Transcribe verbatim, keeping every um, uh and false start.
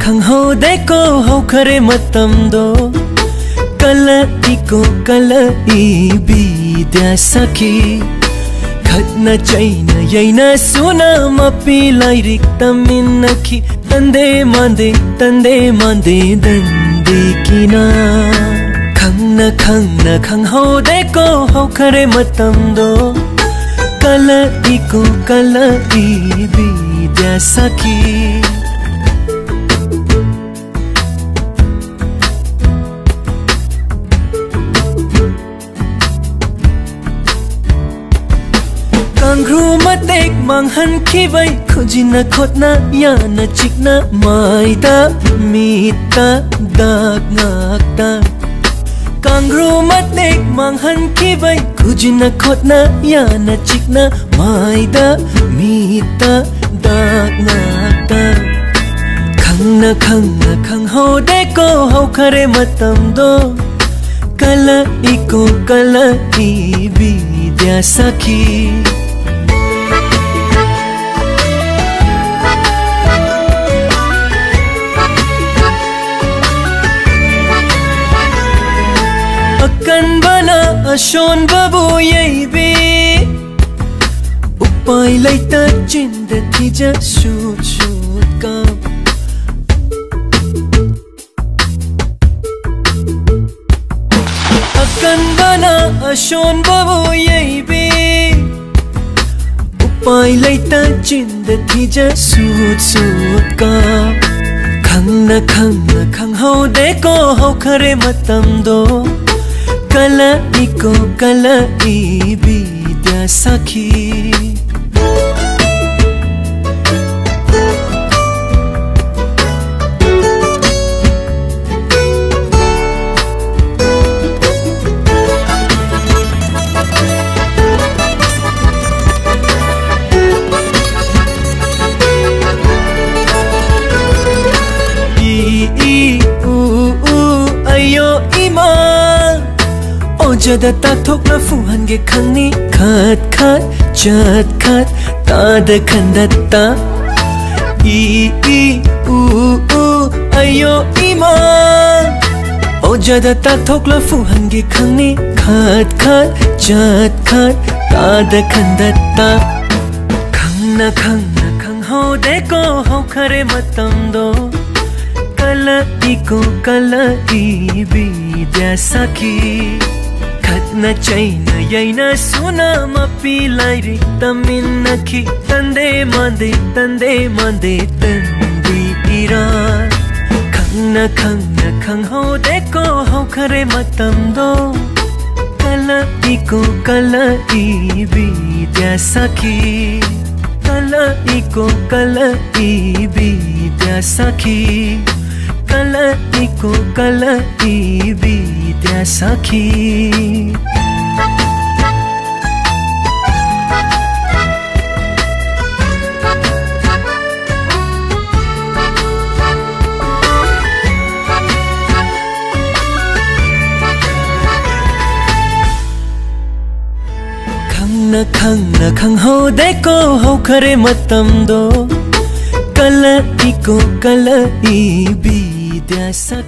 ꯈꯪꯍꯧꯗꯦꯀꯣ ꯍꯧꯈꯔꯦ ꯃꯇꯝꯗꯣ꯫ ꯀꯂꯛꯏꯀꯣ ꯀꯂꯛꯏ ꯕꯤꯗ꯭ꯌꯥ ꯁꯥꯈꯤ꯫ ꯈꯠꯅ ꯆꯩꯅ ꯌꯩꯅ ꯁꯨꯅ ꯃꯄꯤ ꯂꯥꯏꯔꯤꯛ ꯇꯝꯃꯤꯟꯅꯈꯤ꯫ ꯇꯟꯗꯦ ꯃꯥꯟꯗꯦ ꯇꯟꯗꯦ ꯃꯥꯟꯗꯦ ꯗꯟꯗꯤ ꯀꯤꯅ꯫ ꯈꯪꯅ ꯈꯪꯅ ꯈꯪꯍꯧꯗꯦꯀꯣ ꯍꯧꯈꯔꯦ ꯃꯇꯝꯗꯣ꯫ ꯀꯂꯛꯏꯀꯣ ꯀꯂꯛꯏ ꯕꯤꯗ꯭ꯌꯥ ꯁꯥꯈꯤ꯫ ꯀꯥꯡꯒ꯭ꯔꯨ ꯃꯇꯦꯛ ꯃꯥꯡꯍꯟꯈꯤꯕꯩ ꯈꯨꯖꯤꯟꯅ ꯈꯣꯠꯅ ꯌꯥꯅ ꯆꯤꯛꯅ ꯃꯥꯏꯗ ꯃꯤꯠꯇ ꯗꯥꯛ ꯉꯥꯛꯇ꯫ ꯀꯥꯡꯒ꯭ꯔꯨ ꯃꯇꯦꯛ ꯃꯥꯡꯍꯟꯈꯤꯕꯩ ꯈꯨꯖꯤꯟꯅ ꯈꯣꯠꯅ ꯌꯥꯅ ꯆꯤꯛꯅ ꯃꯥꯏꯗ ꯃꯤꯠꯇ ꯗꯥꯛ ꯉꯥꯛꯇ꯫ ꯈꯪꯅ ꯈꯪꯅ ꯈꯪꯍꯧꯗꯦꯀꯣ ꯍꯧꯈꯔꯦ ꯃꯇꯝꯗꯣ꯫ ꯀꯂꯛꯏꯀꯣ ꯀꯂꯛꯏ ꯕꯤꯗ꯭ꯌꯥ ꯁꯥꯈꯤ꯫ ꯑꯀꯟꯕꯅ ꯑꯁꯣꯟꯕꯕꯨ ꯌꯩꯕꯤ꯫ ꯎꯄꯥꯏ ꯂꯩꯇ ꯆꯤꯟꯗ ꯊꯤꯖ ꯁꯨꯠ ꯁꯨꯠ ꯀꯥꯞ꯫ ꯑꯀꯟꯕꯅ ꯑꯁꯣꯟꯕꯕꯨ ꯌꯩꯕꯤ꯫ ꯎꯄꯥꯏ ꯂꯩꯇ ꯆꯤꯟꯗ ꯊꯤꯖ ꯁꯨꯠ ꯁꯨꯠ ꯀꯥꯞ꯫ ꯈꯪꯅ ꯈꯪꯅ ꯈꯪꯍꯧꯗꯦꯀꯣ ꯍꯧꯈꯔꯦ ꯃꯇꯝꯗꯣ꯫ ꯀꯂꯛꯏꯀꯣ ꯀꯂꯛꯏ ꯕꯤꯗ꯭ꯌꯥ ꯁꯥꯈꯤ꯫ ꯏ, ꯏ, ꯎ, ꯎ, ꯑꯌꯣ ꯏꯃꯥ꯫ ꯑꯣꯖꯥꯗ ꯇꯥꯛꯊꯣꯛꯅ ꯐꯨꯍꯟꯒꯦ ꯈꯪꯅꯤ꯫ ꯈꯠ ꯈꯠ ꯆꯠ ꯈꯠ ꯇꯥꯗ ꯈꯟꯗꯠꯇ꯫ ꯏ, ꯏ, ꯎ, ꯎ, ꯑꯣꯖꯥꯗ ꯇꯥꯛꯊꯣꯛꯂ ꯐꯨꯍꯟꯒꯦ ꯈꯪꯅꯤ꯫ ꯈꯠ ꯈꯠ ꯆꯠ ꯈꯠ ꯇꯥꯗ ꯈꯟꯗꯠꯇ꯫ ꯈꯪꯅ ꯈꯪꯅ ꯈꯪꯍꯧꯗꯦꯀꯣ ꯍꯧꯈꯔꯦ ꯃꯇꯝꯗꯣ꯫ ꯀꯂꯛꯏꯀꯣ ꯀꯂꯛꯏ ꯕꯤꯗ꯭ꯌꯥ ꯁꯥꯈꯤ꯫ ꯈꯠꯅ ꯆꯩꯅ ꯌꯩꯅ ꯁꯨꯅ ꯃꯄꯤ ꯂꯥꯏꯔꯤꯛ ꯇꯝꯃꯤꯟꯅꯈꯤ꯫ ꯇꯟꯗꯦ ꯃꯥꯟꯗꯦ ꯇꯟꯗꯦ ꯃꯥꯟꯗꯦ ꯇꯟꯕꯤ ꯏꯔꯥ꯫ ꯈꯪꯅ ꯈꯪꯅ ꯈꯪꯍꯧꯗꯦꯀꯣ ꯍꯧꯈꯔꯦ ꯃꯇꯝꯗꯣ꯫ ꯀꯂꯛꯏꯀꯣ ꯀꯂꯛꯏ ꯕꯤꯗ꯭ꯌꯥ ꯁꯥꯈꯤ꯫ ꯀꯂꯛꯏꯀꯣ ꯀꯂꯛꯏ ꯕꯤꯗ꯭ꯌꯥ ꯁꯥꯈꯤ꯫ ꯀꯂꯛꯏꯀꯣ ꯀꯂꯛꯏ ꯕꯤꯗ꯭ꯌꯥ ꯁꯥꯈꯤ꯫ ꯈꯪꯅ ꯈꯪꯅ ꯈꯪꯍꯧꯗꯦꯀꯣ ꯍꯧꯈꯔꯦ ꯃꯇꯝꯗꯣ꯫ ꯀꯂꯛꯏꯀꯣ ꯀꯂꯛꯏ ꯕꯤꯗ꯭ꯌꯥ ꯁꯥꯈꯤ꯫